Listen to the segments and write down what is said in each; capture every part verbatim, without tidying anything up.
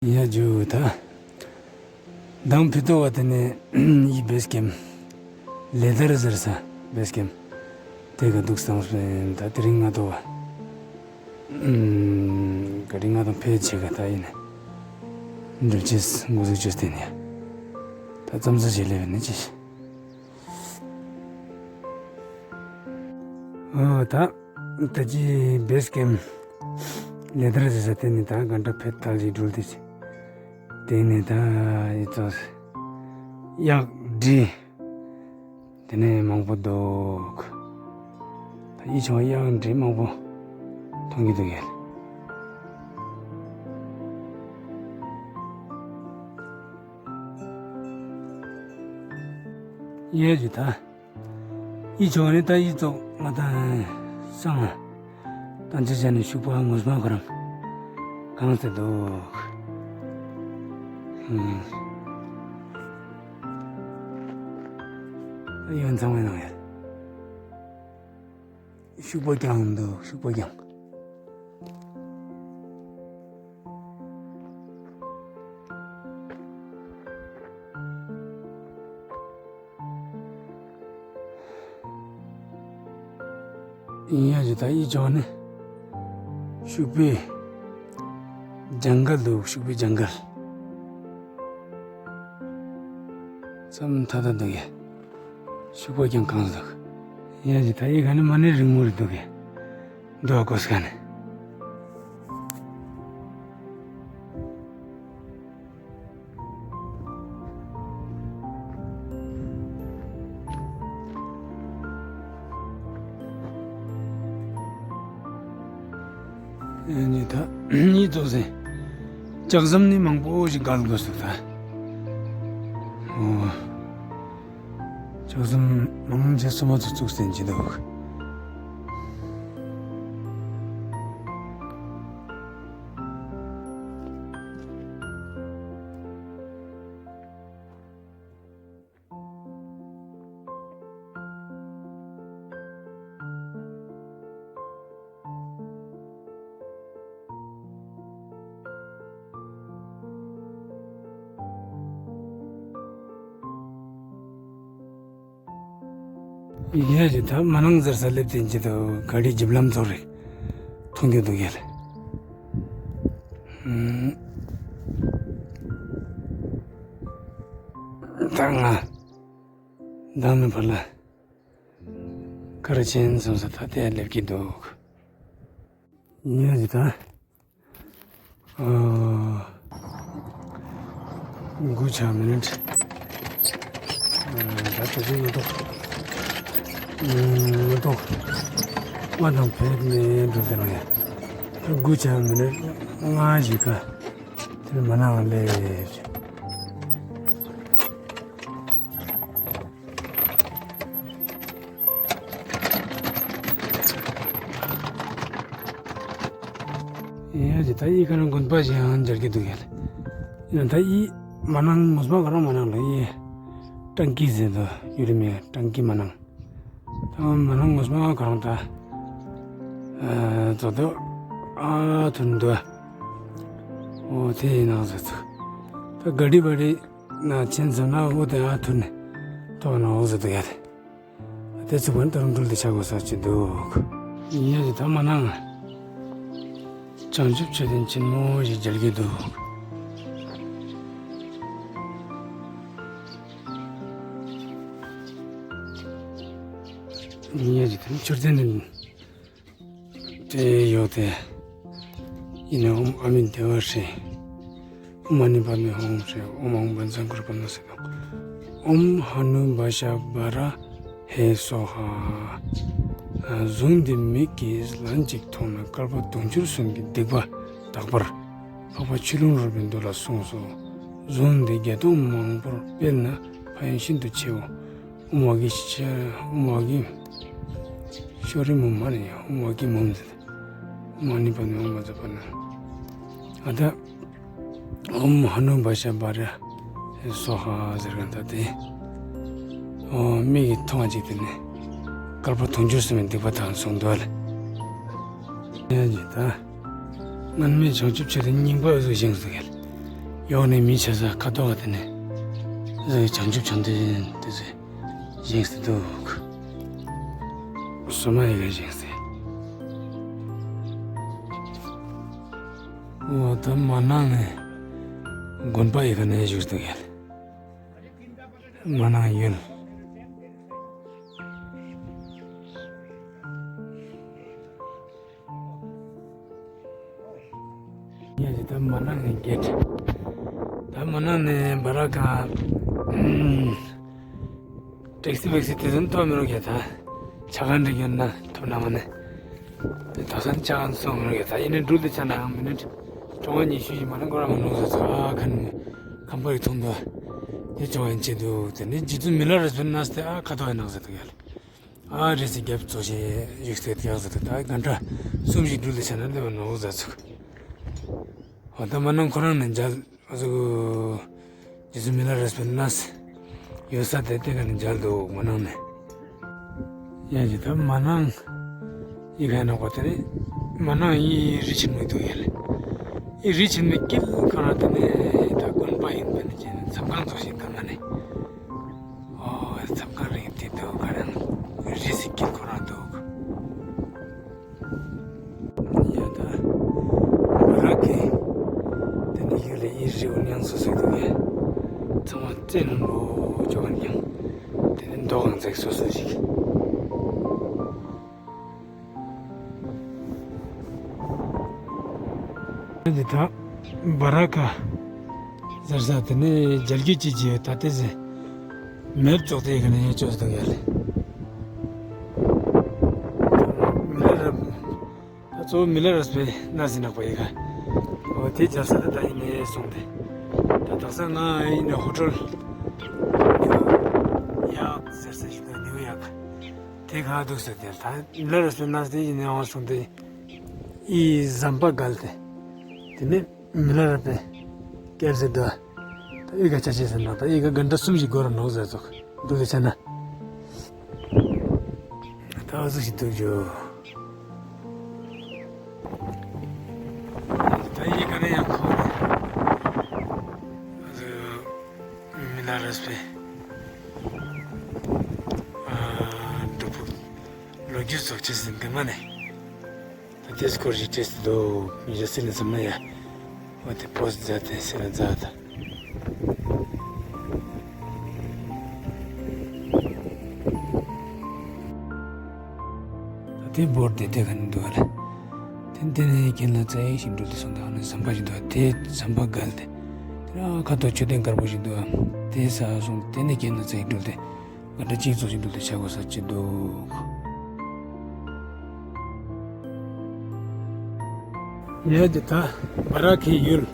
ཡ་ཇུ་ད། མདང་ཕི་ཏོ་བ་དེ་ནས་ཡི་བེས་ཀེམ། ལེ་དར་ཟེར་ས་བེས་ཀེམ། དེ་ག་འདུག་སང་སོན་ད་དེ་རིང་ང་ཏོ་བ། ག་རིང་ང་དང་ཕེ་ཆེ་ག་ད་ཡིན་ནས། འགྲུལ་ཆེས་འགོ་འཛུགས་ཆེས་དེ་ནས། ད་ཙམ་ས་ཞེ་ལེ་བ་ནི་ཅི། ཨོ་ད། ད་ཅི་བེས་ཀེམ་ལེ་དར་ཟེར་ས་དེ་ནི་ད་ག་འདྲ་ཕེ་ཐལ་ཞིག་འགྲུལ་དེ་ཅི། དེ་ནི་ད་ཡི་ཙོ་གཡག་འབྲི། དེ་ནས་མང་པོ་འདུག་ད་ཡི་ཆུང་གཡག་འབྲི་མང་པོ་མཐོང་གི་འདུག་ཡ། ཡས་ཀྱི་ད། ཡི་ཆུང་ནི་ད་ཡི་ཙོག་ང་དང་སང་ང་། ད་ཅི་བྱས་ནས་ཤུག་པ་ངོས་མ་ཁོ་རང་གང་ཚེ་འདུག་ད་ཡོན་ཚང་བའི་ནང་ཡ། ཤུག་པ་རྐྱང་འདུག་ཤུག་པ་རྐྱང་། ཡིན་ཡང་ཇི་ལྟར་ཡིད་ཆེས་ནི། ཤུག་པའི་ལྗང་ག་འདུག་ཤུག་པའི་ལྗང་ག། མཚམས་མཐའ་དག་འདུག་གས། ཤུག་པ་རྐྱང་གང་འདུག་ཡིན་ཡང་ཇི་ལྟར་ཡིད་ག་ནི་མ་ནི་རིང་མོ་རེད་འདུག་གས། འདུག་གོ་ས་ག་ནི། ཨ་ནི་ད་ཡིད་ཙོག་ཟིན། ལྕགས་ཟམ་ནི་མང་པོ་ཞིག་བརྒལ་དགོས་འདུག་ད། ཨོ། ལྕགས་ཟམ་མང་ཆེ་སོ་མ་ཚོ་བཙུགས་ཟིན་གྱི་འདུག་ཡིན་ཡ་ཞིག་ད་མ་ནང་ཟེར་ས་སླེབས་ཏེ་འཇི་ད་ག་རི་ཇིབ་ལམ་ཚོ་རེ་མཐོང་རྒྱུ་འདུག་ཡ་ལེ། ད་ང་མདང་ནས་ཕར་ལ་ཁ་ར་ཆེན་སོང་ས་ད་དེ་སླེབས་ཀྱི་འདུག་ཡིན་ཡ་ཞིག་ད། དགུ་ཆ་མི་ནིཊ། ད་ལྟ་ཅི་མ་གཏོགས། མ་གཏོགས། ང་དང་ཕེབས་ནས་འགྲོ་དེ་རང་ཡ། ད་དགུ་ཆ་མི་ནིཊ་ལྔ་ཞིག་ག་དེར་མ་ནང་སླེབས། ཡིན་ཡང་ཇི་ལྟར་ཡི་ག་ནང་དགོན་པ་ཞིག་ཡང་མཇལ་གྱི་འདུག་ཡ་ལེ། ཡིན་ད་ཡི་མ་ནང་ངོས་མ་ག་རང་མ་ནང་ལ་ཡི་ཀྲང་ཀི་ཟེར་དུ་ཡུ་རི་མེ་ཀྲང་ཀི་མ་ནང་། ད་མ་ནང་ངོས་མ་ག་རང་ད། ཙོ་དོ་ཨ་ཐུན་དུ། ཨོ་དེ་ཡིན་ནང་ཟེར་ཚུགས། ད་ག་ཌི་བ་རི་ན་ཆེན་ཟེར་ན་ཨོ་དེ་ཨ་ཐུན་ནས་ཐོག་ན་ཨོ་ཟེར་དུ་ཡ་ལེ། དེ་ཚོ་བོན་ཏོར་འགྲུལ་དེ་ཆག་དགོས་ས་ཅི་འདུག་ཡིན་ཡང་ད་མ་ནང་བྱང་ཆུབ་མཆོད་རྟེན་ཆེན་མོ་ཞིག་མཇལ་གྱི་འདུག་ཡིན་ཡང་ད་མཆོད་རྟེན་དེ་ཡོད་དེ། ཡིན་ནའང་ཨོཾ་ཨ་མི་དྷེ་ཝ་ཧྲཱིཿ་ཨོཾ་མ་ཎི་པདྨེ་ཧཱུྃ་ཧྲཱིཿ་ཨོཾ་ཨཱཿཧཱུྃ་བཛྲ་གུ་རུ་པདྨ་སིདྡྷི་ཧཱུྃ། ཨོཾ་ཧ་ནུ་བྷ་ཤ་བྷ་ར་ཧེ་སྭཱ་ཧཱ། གཟུངས་འདི་མིག་གིས་ལན་གཅིག་མཐོང་ན་བསྐལ་པ་དུང་ཕྱུར་གསུམ་གྱི་སྡིག་པ་དག་པར་འཕགས་པ་ཆོས་ལུང་རོལ་པའི་མདོ་ལ་གསུངས་སོ། གཟུངས་འདི་བརྒྱ་སྟོང་མང་པོར་སྤེལ་ན་ཕན་ཡོན་ཤིན་ཏུ་ཆེའོ། ཨོཾ་ཝ་གི་ཤ་ཨོཾ་ཝ་གི་ཤོ་རི་མུ་མ་ནི་ཨོཾ་ཝ་གི་མུ་མ་ཟེར། ཨོཾ་མ་ཎི་པདྨེ་ཧཱུྃ་བཛྲ་པ་ཎ། ཨ་ད། ཨོཾ་ཧ་ནུ་བྷ་ཤ་བྷ་ར་སྭཱ་ཧཱ་ཟེར་ག་ད་དེ། ཨོ་མིག་གིས་མཐོང་བ་ཅིག་དེ་ནི། བསྐལ་པ་དུང་ཕྱུར་གསུམ་པའི་སྡིག་པ་དག་གསུངས་འདུག་ལ། ཡ་ཇི་ད། སྔོན་མའི་བྱང་ཆུབ་མཆོད་རྟེན་རྙིང་པ་འུ་ཚོ་བཞེངས་སུ་ཡལ། ཡོག་ནས་མི་ཆ་ས་ཁ་ཐོག་ག་དེ་ནས་བྱང་ཆུབ་བྱང་དེ་དེ་ཚེ་བཞེངས་སུ་འདུག་སོ་མ་ཡི་ག་བཞེངས་སེ། འོ་ད་མ་ནང་ནས་དགོན་པ་ཡི་ག་ནས་བཞུགས་འདུག་ཡ། མ་ནང་ཡུལ། ཡ་ཇི་ད་མ་ནང་ནས་གེད། ད་མ་ནང་ནས་བ་ར་ཀ་ཊེག་སི་བེག་སི་དེ་ཚོ་ཐོབ་མི་རུང་གེད་ད། ཆ་ག་འགྲིག་ཡོད་ན་ཐོབ་ན་མ་ནས། དེ་དོག་ས་ནི་ཆ་ག་སོང་མི་རུང་གེད་ད། ཡིན་ནའི་འགྲུལ་དུ་ཆ་ན་ཡང་མི་ནི་གྲོང་བ་ཉི་ཤུ་ཡིན་མ་ནི་སྐོར་མ་ནོར་ཟ་ཚོ་ཨ་ཁ་ནི་ཁམ་པ་ཡི་ཐོང་དུ་དེ་ཆོ་ཡན་ཆེ་འདུག་དེ་ནི་རྗེ་བཙུན་མི་ལ་རས་པའི་གནས་དེ་ཨ་ཁ་ཐོག་ཡི་ནག་ཟེར་དུ་ཡ་ལེ། ཨ་རེ་སི་རྒྱབ་ཚོ་ཞེས་ཡིག་ཚད་ཡག་ཟེར་དུ་ད་ག་འདྲ་གསུམ་ཞིག་འགྲུལ་དུ་ཆ་ན་འདེབས་ནོར་ཟ་ཚུགས། འོ་ད་མ་ནང་ཁོ་རང་ནས་མཇལ། ཨ་ཟུ། རྗེ་བཙུན་མི་ལ་རས་པའི་གནས་ཡོད་ས་དེ་དེ་ག་ནས་མཇལ་འདུག་མ་ནང་ནས། ཡ་ཇི་ད་མ་ནང་ཡི་ག་ནོག་པ་དེ་ནི་མ་ནང་ཡི་རི་ཆེན་མོ་འདུག་ཡ་ལེ། ཡི་རི་ཆེན་མོའི་དཀྱིལ་ཁ་ན་དེ་ནས་ད་དགོན་པ་ཡིན་པ་ནི་ཅན་མཚམས་ཁང་ཚོ་ཞིག་འདུག་མ་ནི། ཨོ་མཚམས་ཁང་རིང་དེ་འདུག་ག་རང་རི་སི་དཀྱིལ་ཁོ་རང་འདུག་ཡ་ད། བ་ར་ཀ་དེ་ནི་ཡུལ་ལ་ཡིད་རིའུ་ཉང་སོ་སོའི་འདུག་གས། ཚང་མ་རྩེ་ནང་ལོ་ཅོག་ཉང་། དེ་ནི་མདོ་གང་ཚེགས་སོ་སོ་ཞིག་འདི་ད་བ་ར་ཀ་ཟེར་ས་དེ་ནི་རྒྱལ་རྒྱུད་ཀྱི་རྗེ་ད་ལྟའི་ཟེ་མེབ་ཙོག་དེ་ག་ནས་ཡང་ཅོག་སྟོན་ཡ་ལེ། མི་ལ་རབ། ད་གཙོ་བོ་མི་ལ་རས་པའི་གནས་ཟིན་ནག་པ་ཡི་ག་འོ་དེ་རྒྱལ་ས་དེ་ད་ཡིན་ནས་སོང་སྟེ། ད་དག་ས་ང་ཡིན་ནས་ཧོ་ཊེལ་ནིའུ་ཡག་ཟེར་ས་ཞིག་ད་ནིའུ་ཡག་དེ་ག་འདུག་ཟེར་ཏེ་ད་མི་ལ་རས་པའི་གནས་དེ་ཡིན་ནས་འོང་སོང་སྟེ། ཨི་ཟམ་པ་བརྒལ་ཏེ། དེ་ནས་མི་ལ་རས་པའི་སྐྱེད་ཟེར་འདུག་ད་ཨི་ག་ཆ་ཆེ་ཟེར་ན་ད་ཨི་ག་ག་འདྲ་གསུམ་ཞིག་སྒོ་ར་ནོག་ཟེར་ཚོགས་འདུག་ལེ་ཆ་ན། ད་འུ་ཚོ་ཞིག་འདུག་ཇོ། ད་ཡི་ག་ནས་ཡང་ཁོ་ནས་མི་ལ་རས་པའི་སྒྲུབ་ཕུག་ལོ་རྒྱུས་ཚོགས་ཆེ་ཟིན་གི་མ་ནས། ད་དེ་སྐོར་ཞིག་བྲིས་ཏེ་འདུག་ཉི་ཤུ་སྲིད་ལ་འཛོམས་ན་ཡ། འོ་དེ་པོ་སི་མཛད་དེ་སྲིད་ལ་མཛད་ད། ད་དེ་བོར་དེ་དེ་ག་ནས་འདུག་ལ། དེ་འདི་ནས་གྱེན་ལ་རྩེ་ཞིག་འགྲོ་དེ་སོང་ད་ཨ་ནི་ཟམ་པ་ཞིག་འདུག་དེ་ཟམ་པ་བརྒལ་ཏེ། དེ་ན་ཁ་ཐོག་མཆོད་རྟེན་དཀར་པོ་ཞིག་འདུག་དེ་ས་སོང་དེ་ནས་གྱེན་ལ་རྩེ་འགྲོ་དེ། ག་འདྲ་ཅིག་ཚོགས་ཅིག་འདུག་ལས་བྱ་དགོས་ས་ཅིག་འདུག་ཡ་འདི་ད་བ་ར་ཁའི་ཡུལ།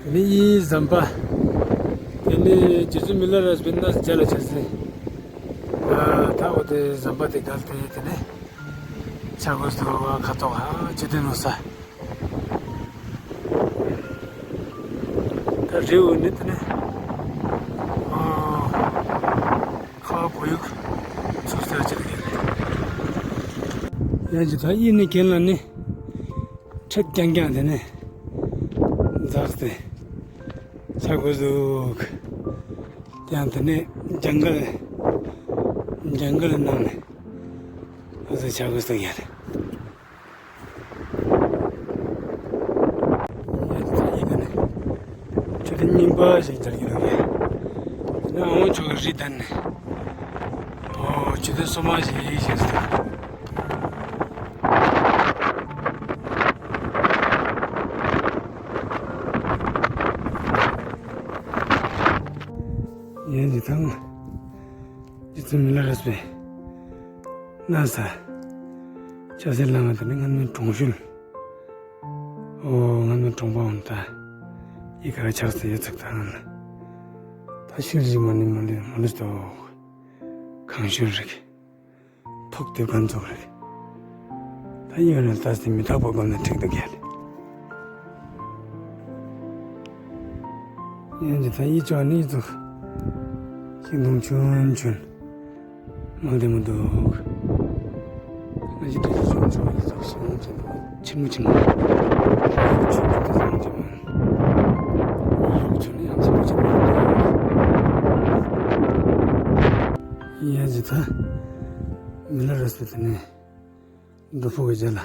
དེ་ནི་ཡི་ཟམ་པ། དེ་ནི་རྗེ་བཙུན་མི་ལ་རས་པའི་གནས་མཇལ་ལ་བྱ་ཟིན། ད་འོ་དེ་ཟམ་པ་དེ་བརྒལ་ཏེ་དེ་ནི་བྱ་དགོས་སུ་ཁ་ཐོག་ཧ་ཅི་དེ་ནོ་ས། ད་རེའུ་ནི་དེ་ནི། ཨོ། ཁ་བོ་ཡུག་ཚུགས་ས་ཅི་རེད། ཡང་ཅི་ད་ཡིན་ནི་གན་ལ་ནི། ཁྲིད་རྐྱང་རྐྱང་དེ་ནི། འཛག་སྟེ། ཆག་པོ་ཟུག་ཡང་དེ་ནི་ཇང་གལ། ཇང་གལ་ནང་ནི། ཨ་ཟུག་ཆག་པོ་ཟུག་ཡ་རེད། ཡ་ད་ཡི་ག་ནས་ཆུ་ཐིགས་རྙིང་པ་ཞིག་འཇར་གྱི་འདུག་གས། ཡ་ཨོ་ཆོ་གི་རི་དན་ནས་ཨོ་ཆུ་ཐིགས་སོ་མ་ཞིག་ཡིན་ཞེས་ཟེར། ཡིན་ཞེས་དང་། རྗེ་བཙུན་མི་ལ་རས་པའི་གནས་ས། ཕྱག་འཚལ་ལམ་དེ་ནི་སྔ་མོའི་གྲོང་ཤུལ། ཨོ་སྔ་མོའི་གྲོང་པ་འོང་ད། ཡི་ག་ཆགས་ས་ཡོད་ཚུགས་ད་ང་ལ། ད་ཤུལ་ཞིག་མ་ནི་མ་ལུས་མ་ལུས་ཏོ། གང་ཤུལ་རིག་ཐོག་དེབ་གང་ཚོགས་རེད། ད་ཡིན་ན་ལྟ་སྟེ་མི་རྟག་པ་སྒོམ་ན་འགྲིག་འདུག་གས། ཡིན་གྱི་ད་ཡིད་ཆོག་ནི་ཚོ་ཤིང་སྡོང་ཆུན་ཆུན་མང་དེ་མི་འདུག་ང་ཡིད་དུ་ཆུན་ཆུན་ཚོ་ཤིང་སྡོང་ཆེན་པོ་ཆེན་མོ་ཆེན་མོ་ཆུན་ཆུན་དེ་ཚོ་མང་དེ་མི་ ཡ་ཇི་ད། མི་ལ་རས་པའི་དེ་ནས་སྒྲུབ་ཕུག་གི་རྒྱབ་ལ་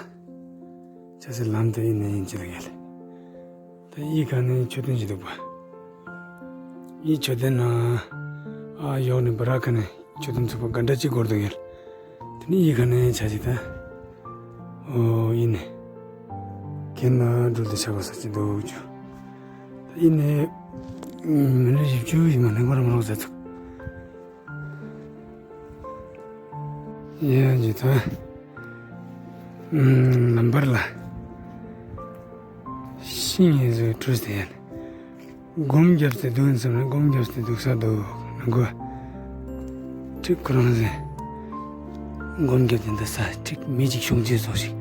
ཆ་སའི་ལམ་དེ་ཡིན་ནས་ཡིན་གྱི་འདུག་ཡ་ལེ། ད་ཡི་ག་ནས་མཆོད་རྟེན་ཅིག་འདུག་པ། ཡི་མཆོད་རྟེན་ན་ཨ་ཡོག་ནས་བ་ར་ཁ་ནས་མཆོད་རྟེན་ཚུགས་པ་ག་འདྲ་ཅིག་སྐོར་འདུག་ཡ་ལེ། དེ་ནས་ཡི་ག་ནས་ཆ་ཅིག་ད། ཨོ་ཡིན་ནས། གན་ལ་འགྲུལ་དུ་ཆགས་པ་ས་ཅིག་འདུག་ཅུ། ད་ཡིན་ནས། མི་ལ་བཞི་བཅུ་ཡིན་མ་ནས་ཁོ་ར་མ་རོགས་ཟེར་ཚུགས། ཡ་ཇི་ད། ལམ་བར་ལ་ཤིང་ཡིན་ཟོས་གྲུས་ཏེ་ཡན། སྒོམ་བརྒྱབ་སྟེ་འདུག་མཚམས་ལ་སྒོམ་བརྒྱབ་སྟེ་འདུག་ས་འདུག་ནང་གོ། ཁྲིག་ཁོ་རང་ཟེ། སྒོམ་བརྒྱབ་སྟེ་འདི་ས་ཁྲིག་མི་གཅིག་ཤོང་ཚུལ་ཚོགས་ཤིག།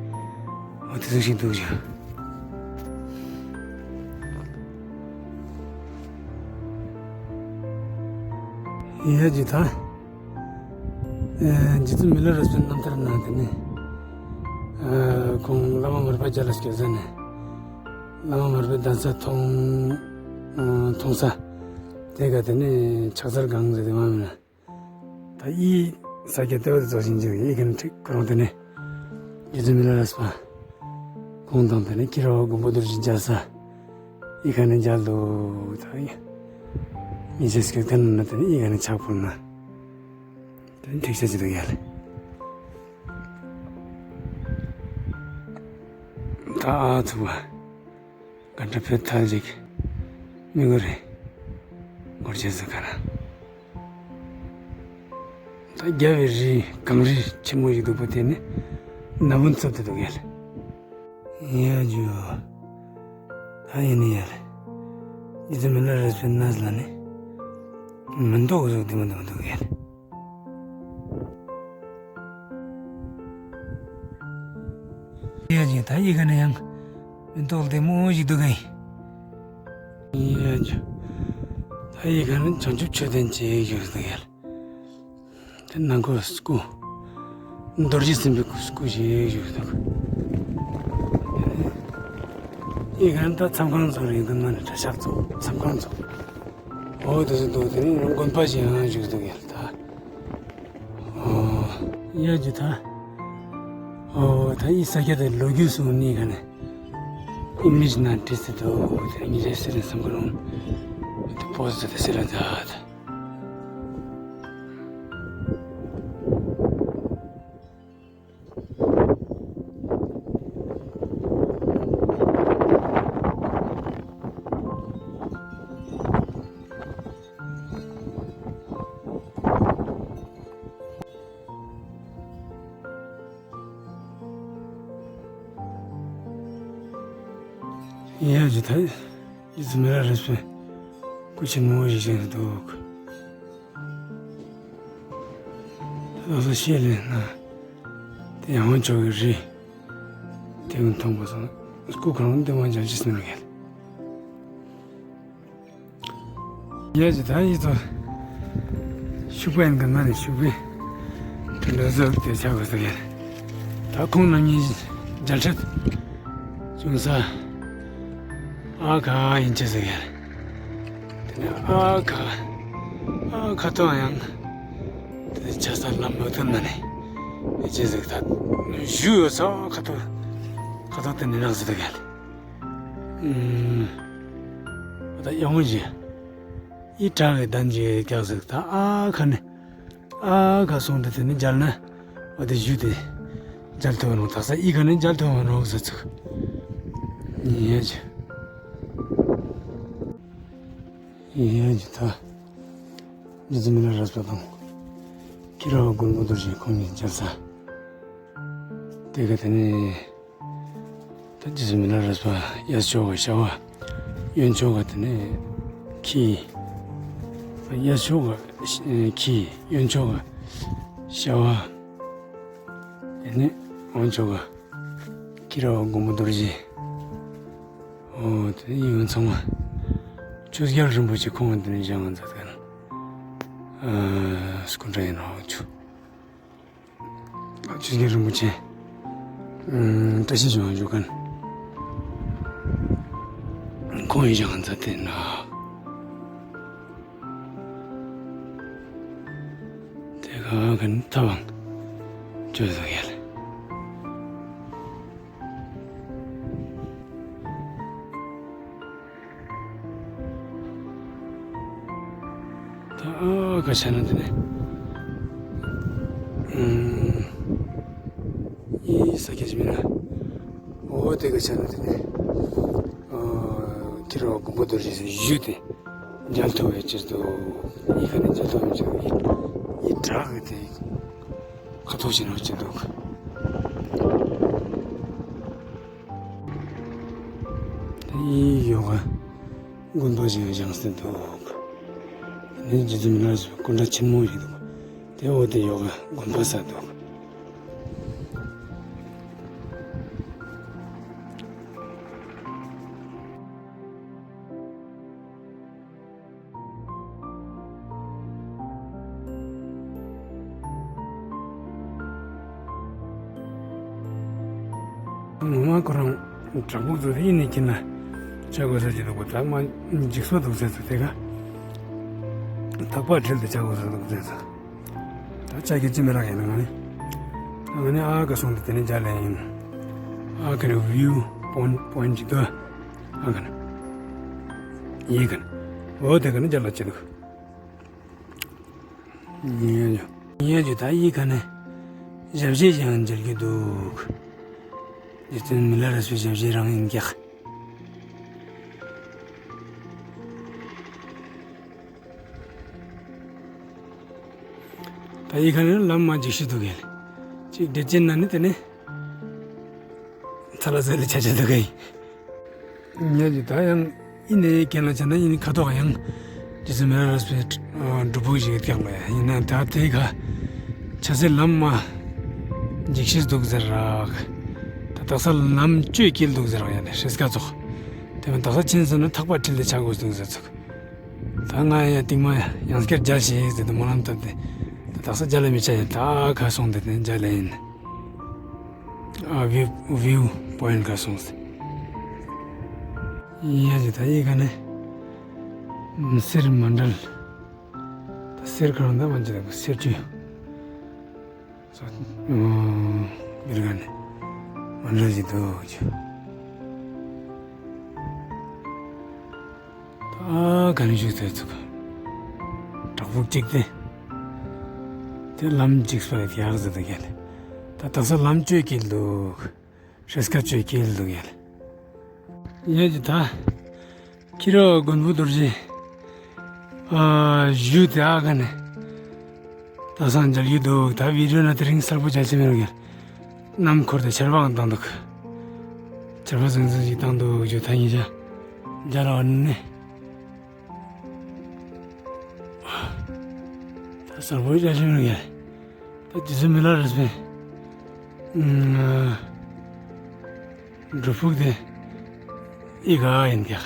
འོ་དེ་ཚོ་ཞིག་འདུག་ཅིང་། ཡ་ཇི་ད། རྗེ་བཙུན་མི་ལ་རས་པའི་རྣམ་ཐར་ནང་དེ་ནས། ཁོང་བླ་མ་མར་པ་རྒྱ་ལ་སྐྱོད་ཟ་ནས། བླ་མ་མར་པའི་གདན་ས་མཐོང་མཐོང་ས། དེ་ག་དེ་ནས་ཕྱག་འཚལ་གང་ཟེར་དེ་མ་མིན་ན། ད་ཡི་ས་སྐྱ་ལྟེ་བ་དེ་རྫོགས་ཤིང་འཇིག་ཡི་ག་ནས་ཁྲིག་ཁོ་རང་དེ་ནས། རྗེ་བཙུན་མི་ལ་རས་པ། ཁོང་དང་དེ་ནས་ཁྱི་ར་བ་མགོན་པོ་རྡོ་རྗེ་མཇལ་ས། ཡི་ག་ནས་མཇལ་འདུག་ད་ཡི། མི་ཚེ་སྐྱོད་དེ་ནང་ན་དེ་ནས་ཡི་ག་ནས་ཕྱག་ཕུལ་ན། དེ་འགྲིག་ཆ་ཅི་འདུག་ཡ་ལེ། ད་ཨ་ཐུ་བ། ག་འདྲ་བོད་ཐལ་ཅིག་མི་གོ་རེ། སྒོར་ཆེན་ཟེར་ག་ན། ད་རྒྱ་བའི་རི་གངས་རི་ཆེན་མོ་ཞིག་འདུག་པ་དེ་ནི་ན་བུན་ཚབ་ཏུ་འདུག་ཡ་ལེ། ཡ་ཇུ། ད་ཡིན་ནི་ཡ་ལེ། ཡི་ཙི་མི་ལ་རས་པའི་གནས་ལ་ནི། མི་འདུག་ཟུག་དེ་མི་འདུག་འདུག་ཡ་ལེ། ཡ་ཇི་ད་ཡི་ག་ནས་ཡང་མི་འདུག་དེ་མོ་ཞིག་འདུག་གི། ཡ་ཇི། ད་ཡི་ག་ནས་བྱང་ཆུབ་མཆོད་རྟེན་ཅིག་ཞིག་འདུག་ཡ་ལེ། དེ་ནང་ཁོ་སྐུ། རྡོ་རྗེ་སེམས་དཔའི་སྐུ་ཞིག་ཡོད་འདུག་ཡི་ག་ནས་ད་མཚམས་ཁང་ཚོ་རེད་འདུག་ན་ནི་གྲྭ་ཤག་ཚོ་མཚམས་ཁང་ཚོ། འོ་དེ་ཚོ་འདུག་དེ་ནས་དགོན་པ་ཞིག་ཡང་བཞུགས་འདུག་ཡ་ལེ་ད། ཨོ། ཡ་ཇི་ད། ཨོ་ད་ཡི་ས་སྐྱ་དེ་ལོ་རྒྱུས་སོང་ནི་ག་ནས། ཨིང་ལིཤ་ནང་བྲིས་ཏེ་འདུག་དེ་ངེད་ཚོས་སེ་རེ་བསམ་གི་རུང་། དེ་པོ་ཟེར་ཏེ་སེ་ར་ད། ཡ་ཇི་ད། ཡི་ཙི་མི་ལ་རས་པའི་སྐུ་ཆེན་མོ་ཞིག་བཞེངས་འདུག་ད་ལོ་ཤེས་ལེ་ན། དེ་ཡང་ཅོག་གི་རི། དེ་གི་མཐོང་པ་སོང་། སྐུ་གང་དེ་མ་འཇམ་ཅི་སེ་ནོ་གལ། ཡ་ཇི་ད་ཡི་ཙོ། ཤུག་པ་ཡིན་གི་ན་ནི་ཤུག་པའི། དེ་འདྲ་ཟོ་དེ་ཆགས་པ་ཟེར་གལ། ད་ཁོང་རྣམ་གཉིས་མཇལ་འཕྲད་བྱུང་ས། ཨ་ཁ་ཡིན་ཅི་ཟེར་གལ། དེ་ནས་ཨ་ཁ། ཨ་ཁ་ཐོག་ཡང་། དེ་ཆ་ས་ལམ་ལོ་ཐོན་ན་ནི། ཨེ་ཅི་ཟིག་ད། བཞུགས་ཡོད་ས་ཁ་ཐོག་ཁ་ཐོག་དེ་ནི་རག་ཟེར་གལ། ཨུམ། ད་ཡོང་ཞིག་ཨི་བྲག་གི་གདན་གྱི་རྒྱག་ཟིག་ད་ཨ་ཁ་ནི། ཨ་ཁ་སོང་དེ་དེ་ནི་མཇལ་ན། འོ་དེ་བཞུགས་དེ། མཇལ་ཐུབ་རུང་དག་ས་ཨི་ཁ་ནི་མཇལ་ཐུབ་རུང་ཟེར་ཚུགས། ཡ་ཇི། ཡ་ཇི་ད། རྗེ་བཙུན་མི་ལ་རས་པ་དང་། ཁྱི་ར་བ་མགོན་པོ་རྡོ་རྗེ་ཁོང་གཉིས་མཇལ་ས། དེ་ག་དེ་ནས། ད་རྗེ་བཙུན་མི་ལ་རས་པ་གཡས་ཕྱོགས་ཀ་ཤ་བ། གཡོན་ཕྱོགས་ཀ་དེ་ནས་ཁྱི། གཡས་ཕྱོགས་ཀ་ཁྱི། གཡོན་ཕྱོགས་ཀ་ཤ་བ། དེ་ནས་འོག་ཕྱོགས་ཀ་ཁྱི་ར་བ་མགོན་པོ་རྡོ་རྗེ། ཨོ་དེ་ཡིན་ཚང་མ། ཆོས་རྒྱལ་རིན་པོ་ཆེ་ཁོང་གི་འདི་ནས་བཞེངས་མཛད་མཁན། ཨ་སྐུ་འདྲ་ཡིན་ནོ་ཆུ། ཆོས་རྒྱལ་རིན་པོ་ཆེ། ཨ་བཀྲ་ཤིས་ལྗོན་དབང་བཞུགས་མཁན། ཁོང་ཡིན་བཞེངས་མཛད་དེ་ན། དེ་ག་ ཨ་ག་ནི་ཐབ་བང་བཅོས་སོང་ཡ་ལ། ད་ཨ་ག་ཆ་ན་དེ་ནས་ཨུམ། ཡི་ས་ཁྱད་ཅི་མིན་ན། འོ་དེ་ག་ཆ་ན་དེ་ནས་ཨ་ཁྱེད་རང་མགོན་པོ་རྡོ་རྗེ་ཟེར་བཞུགས་ཏེ་མཇལ་ཐུབ་པའི་ཕྱིར་དུ། ཡི་ག་ནས་མཇལ་ཐུབ་པའི་ཕྱིར་དུ་ཡི་ཡི་བྲག་གི་དེ་ཁ་ཐུག་བྱེད་ནོ་ཅི་འདུག་དེ་ཡི་ཡོ་ག་དགོན་པ་ཞིག་བཞེངས་སྲིད་འདུག་ནི་རྗེ་བཙུན་མི་ལ་རས་པའི་སྐུ་འདྲ་ཆེན་མོ་ཞིག་འདུག་དེ་འོ་དེ་ཡོ་ག་དགོན་པ་ས་འདུག་ངོ་མ་ཁོ་རང་བྲག་ཕུག་ཚོ་དེ་ཡིན་ནས་ཁྱེར་ན་ཆ་དགོས་ས་ཅི་འདུག་གོ། ད་མ་འཇིགས་སོ་འདུག་ཟེར་ཚོ་དེ་ག་ཐག་པ་དྲིལ་ཏེ་ཆ་དགོས་ས་འདུག་ཟེར་ཚོ། ད་ཆ་གི་ཅི་མི་རག་ཡིན་ན་ང་ནི་ང་ནི་ཨ་ག་སོང་དེ་དེ་ནས་མཇལ་ལེ་ཡིན། ཨ་ག་ནི་བིའུ་པོན་པོན་ཅིག་ཏུ། ཨ་ག་ནི་ཡིན་ག་ནི་འོ་དེ་ག་ནི་མཇལ་ལ་ཅི་འདུག་ཉེ་ཉེ་ཇུ་ད་ཡི་ག་ནས་ཞབས་རྗེས་ཀྱང་མཇལ་གྱི་འདུག་རྗེ་བཙུན་མི་ལ་རས་པའི་ཞབས་རྗེས་རང་ཡིན་ཀྱག་ད་ཡི་ག་ནས་ལམ་མ་འཇིགས་ཤི་འདུག་གལ་ཅིག་བདེ་ཅན་ན་ནི་དེ་ནས། ཚ་ལ་ཚ་ལ་ཆ་ཆ་འདུག་གི། ཉལ་གྱི་ད་ཡང་ཨི་ནས་རྒན་ལ་བྱས་ན་ཨི་ནི་ཁ་ཐོག་ཡང་རྗེ་བཙུན་མི་ལ་རས་པའི་སྒྲུབ་ཕུག་ཞིག་བཏེགས་ལ་ཡིན་ན་ད་དེ་ག་ཆ་སེ་ལམ་མ་འཇིགས་ཤེས་འདུག་ཟེར་རག་ད་དག་ས་ལམ་བཅོས་སྐྱིལ་འདུག་ཟེར་རག་ཡ་ནས་ཧྲེས་ཀ་ཙོག་དེ་མིན་དག་ས་ཕྱིན་སོང་ན་ཐག་པ་ཁྲིལ་ཏེ་ཆ་དགོས་འདུག་ཟེར་ཚུགས། ད་ང་ཡ་རྟིང་མ་ཡང་སྐྱར་མཇལ་ཞིག་ཟེར་ཏེ་སྨོན་ལམ་བཏབ་སྟེ་ད་དག་ས་མཇལ་ལ་མི་ཆ་ཡ་ད་ག་སོང་དེ་ནས་མཇལ་ལ་ཡིན། ཨ་བིའུ་བིའུ་པོ་ཡིན་ག་སོང་ཟེར། ཡ་ཇི་ད་ཡི་ག་ནས་སེར་མ་འདྲལ། ད་སེར་ག་རང་ད་མ་ཇི་ད་སེར་ཆུ། སོ་ཨ་མི་རི་ཀ་ནས་མ་འདྲལ་ཞིག་འདུག་ཅུ། ད་ག་ནས་བཞུགས་ཚར་ཚུགས། བྲག་ཕུག་གཅིག་སྟེ། དེ་ལམ་འཇིགས་པ་ཡག་ཟེར་འདུག་གལ། ད་དག་ས་ལམ་བཅོས་སྐྱིལ་འདུག་ཧྲེས་ཀ་བཅོས་སྐྱིལ་འདུག་གལ། ཡོད་ཀྱི་ད། ཁྱི་རོ་མགོན་པོ་རྡོ་རྗེ། ཨ་བཞུགས་དེ་ཨ་ག་ནས། ད་སང་མཇལ་རྒྱུ་འདུག་ད་བི་ཌི་ཡོ་ན་དེ་རིང་གསལ་པོ་མཇལ་ཆེ་མེད་རུང་གལ། གནམ་འཁོར་དེ་ཆར་པའང་བཏང་འདུག་ཆར་པ་ཟང་ཟིང་ཞིག་བཏང་འདུག་ཇོ་ད་ཉིན་ཞག་མཇལ་བ་ནི། ད་གསལ་པོ་མཇལ་ཆེ་མེད་རུང་གལ། ད་རྗེ་བཙུན་མི་ལ་རས་པའི་སྒྲུབ་ཕུག་དེ་ཨི་ག་ཡིན་ཀྱག་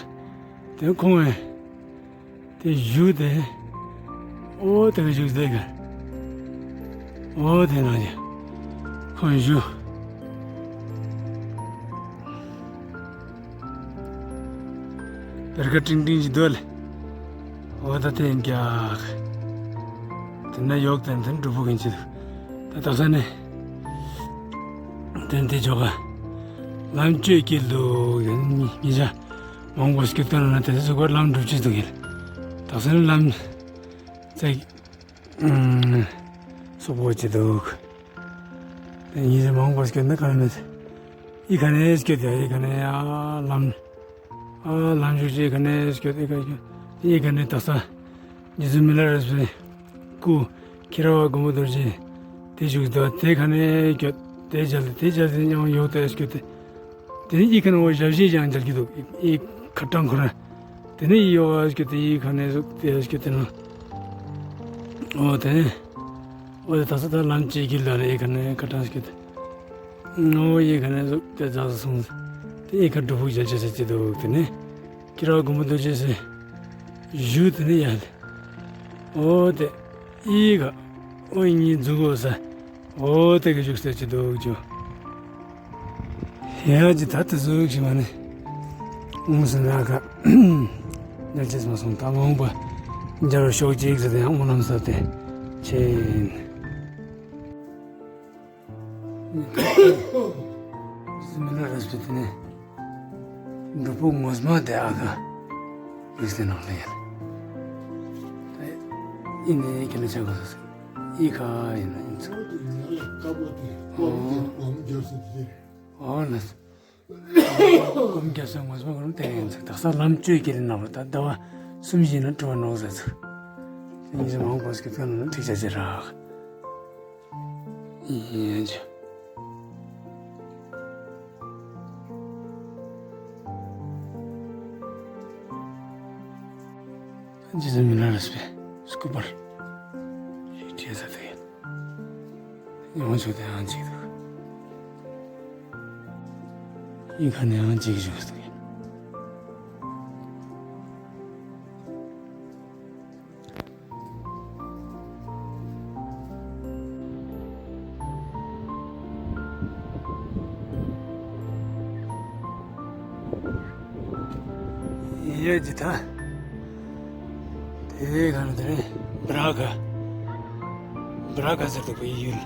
དེ་ཁོང་བས་དེ་བཞུགས་དེ་ཨོ་དེ་ག་བཞུགས་དེ་ག་ཨོ་དེ་ནང་ཡ་ཁོང་བཞུགས། བེར་ཀ་ཀྲིང་ཀྲིང་ཞིག་འདུག་ལེ། འོ་ད་དེ་ཡིན་ཀྱག་དེ་ན་ཡོག་དེ་ནས་སྒྲུབ་ཕུག་ཡིན་ཅི་འདུག་ད་དག་ས་ནས་དེ་འདི་ཆོ་ག་ལམ་བཅོས་སྐྱིལ་འདུག་ཡིན་ཉི་ཉི་ཤ་མང་པོ་སྐྱིལ་དོན་ན་དེ་ཚོ་གོ་ལམ་སྒྲུབ་ཅི་འདུག་ཡིན། དག་ས་ནས་ལམ་ཚེག་སོག་པོ་ཅི་འདུག་དེ་ཉི་ཤ་མང་པོ་སྐྱིལ་ན་ག་ལ་མེད། ཨི་ཁ་ནས་སྐྱོད་དེ་ཨི་ཁ་ནས་ཨ་ལམ། ཨ་ལམ་ཞུགས་ཅིག་ཨི་ཁ་ནས་སྐྱོད་ཨི་ཁ་སྐྱོད་ཨི་ཁ་ནས་དག་ས། རྗེ་བཙུན་མི་ལ་རས་པའི་སྐུ། ཁྱི་ར་བ་མགོན་པོ་རྡོ་རྗེ། དེ་བཞུགས་དོ་དེ་ཁ་ནས་སྐྱོད་དེ་མཇལ་དེ་མཇལ་དེ་ཡང་ཡོག་དེ་སྐྱོད་དེ། དེ་ནས་ཨི་ཁ་ནས་འོ་ཞབས་ཕྱི་ཡང་མཇལ་གྱི་འདུག་ཨི་ཁ་ཏང་ཁོ་ར། དེ་ནས་ཨི་ཡོག་ཨ་སྐྱོད་དེ་ཨི་ཁ་ནས་ཟུག་དེ་སྐྱོད་དེ་ན། འོ་དེ་ནས། འོ་དེ་དག་ས་ད་ལམ་གཅིག་གི་ལ་ལ་ཨི་ཁ་ནས་ཁ་ཏང་སྐྱོད་དེ། ཨོ་ཡེ་ག་ནས་ཟུག་དེ་ཛག་སོང་། དེ་ཡེ་ག་སྒྲུབ་ཕུག་མཇལ་ཆ་ཟེར་གྱི་འདུག་དེ་ནས་ཁྱི་ར་མགོན་པོ་རྡོ་རྗེ་ཟེར་བཞུགས་དེ་ནས་ཡར་ལ། ཨོ་དེ་ཡེ་ག་ཨོ་གཉིས་འཛུགས་འོ་ས། ཨོ་དེ་ག་བཞུགས་ཟེར་གྱི་འདུག་ཅོ། ཡ་ཇི་ད་དེ་ཟུག་ཞིག་མ་ནི། ངོ་སེ་ན་ག་མཇལ་ཆེས་མ་སོང་ད་མ་འོངས་པ་མཇལ་བར་ཤོག་ཅིག་ཟེར་ཏེ་ཡང་སྨོན་ལམ་ཟེར་ཏེ་ཆེ་ཡིན། མི་ལ་རས་པའི་དེ་ནས་སྒྲུབ་པོ་ངོ་མ་དེ་ཨ་ཁ་ལུས་སེ་ནང་ལ་ཡར། ཨི་ནས་ཁྱེད་ལ་ཆ་གོ་ས་ཨི་ཁ་ཡིན་ན་ཡིན་ཚུལ། ཨོ་ལ། སྒོམ་རྒྱབ་ས་ངོས་མ་གོ་རུང་དེ་ཡིན་ཚུལ། དག་ས་ལམ་བཅུའི་དཀྱིལ་ནང་ལ་ད་ཟླ་བ་གསུམ་བཞི་ན་གྲུ་བ་ནོག་ཟེར་ཚུལ། ཉི་ཟེར་མང་པོ་ཞིག་ཐོན་ན་འགྲིག་ཆ་ཆེ་རག་ཡིན་ཅི། རྗེ་བཙུན་མི་ལ་རས་པའི་སྐུ་པར་ཞིག་བྲིས་ས་དེ་ཡིན། ཡོང་ཆོག་དེ་ཡང་གཅིག་འདུག་ཡིན་ཁ་ནས་ཡང་གཅིག་བཞུགས་འདུག་ཡོད་ཀྱི་ད། དེའི་ག་ནས་དེ་རིང་བྲག་ག་བྲག་ག་ཟེར་འདུག་པ་ཡི་ཡུལ།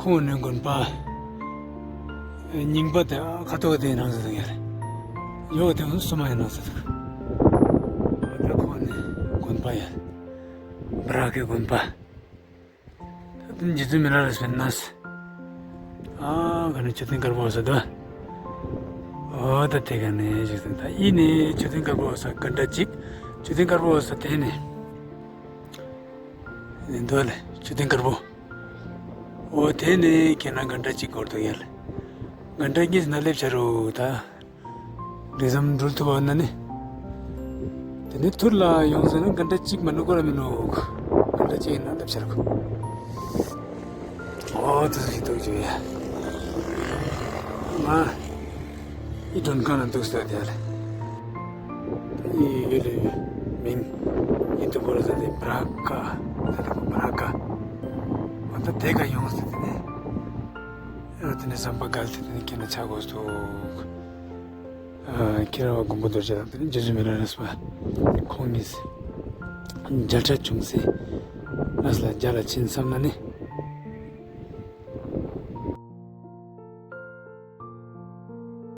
ཁོང་ནས་དགོན་པ། རྙིང་པ་དེ་ཁ་ཐོག་དེའི་ནང་ཟེར་འདུག་ཡ་རེད། ཡོད་དེ་སུ་མ་ཡིན་ནང་ཟེར་འདུག་ད་ཁོང་ནས་དགོན་པ་ཡ་བྲག་གི་དགོན་པ། ད་རྗེ་བཙུན་མི་ལ་རས་པའི་གནས། ཨ་ག་ནས་མཆོད་རྟེན་དཀར་པོ་ས་དོ། ཨོ་ད་དེ་ག་ནས་ཞིག་ད་ཨི་ནས་མཆོད་རྟེན་དཀར་པོ་ས་ག་འདྲ་ཅིག་མཆོད་རྟེན་དཀར་པོ་ས་དེ་ནས་ནས་འདོད་ལ་མཆོད་རྟེན་དཀར་པོ། ཨོ་དེ་ནས་ཁྱེད་ན་ག་འདྲ་ཅིག་སྐོར་དུ་ཡལ། ག་འདྲ་གཉིས་ན་སླེབས་བྱ་རུ་ད། འདི་ཙམ་འགྲུལ་ཐུབ་པ་ན་ནི། དེ་ནི་ཐུར་ལ་ཡོང་ཟེར་ན་ག་འདྲ་གཅིག་མ་ནུ་ཀོ་ར་མི་ནུག་ག་འདྲ་གཅིག་ཡིན་ན་ལབ་ཤར་གོ་ཨོ་དེ་ཟིག་གི་འདུག་ཅིག་ཡ། ང་ཨི་མགྲོན་ཁང་ན་འདུག་ཟེར་དེ་ལ། ཨི་ཡོད་ལེ་མིང་ཨི་འདུག་གོ་ར་ཟེར་དེ་བྲག་ཀ་ཟེར་དེ་བྲག་ཀ་ཨོ་ད་དེ་ག་ཡོང་ཟེར་དེ་ནི། ཨོ་དེ་ནི་བསམ་པ་འགལ་ཟེར་དེ་ནི་ཁྱེད་ན་ཆ་དགོས་འདུག་ཨ་ཁྱེད་རང་མགོན་པོ་རྡོ་རྗེ་དང་དེ་ནས་རྗེ་བཙུན་མི་ལ་རས་པ་ཁོང་གཉིས་མཇལ་འཕྲད་བྱུང་སའི་གནས་ལ་མཇལ་ལ་ཕྱིན་བསམ་ན་ནི་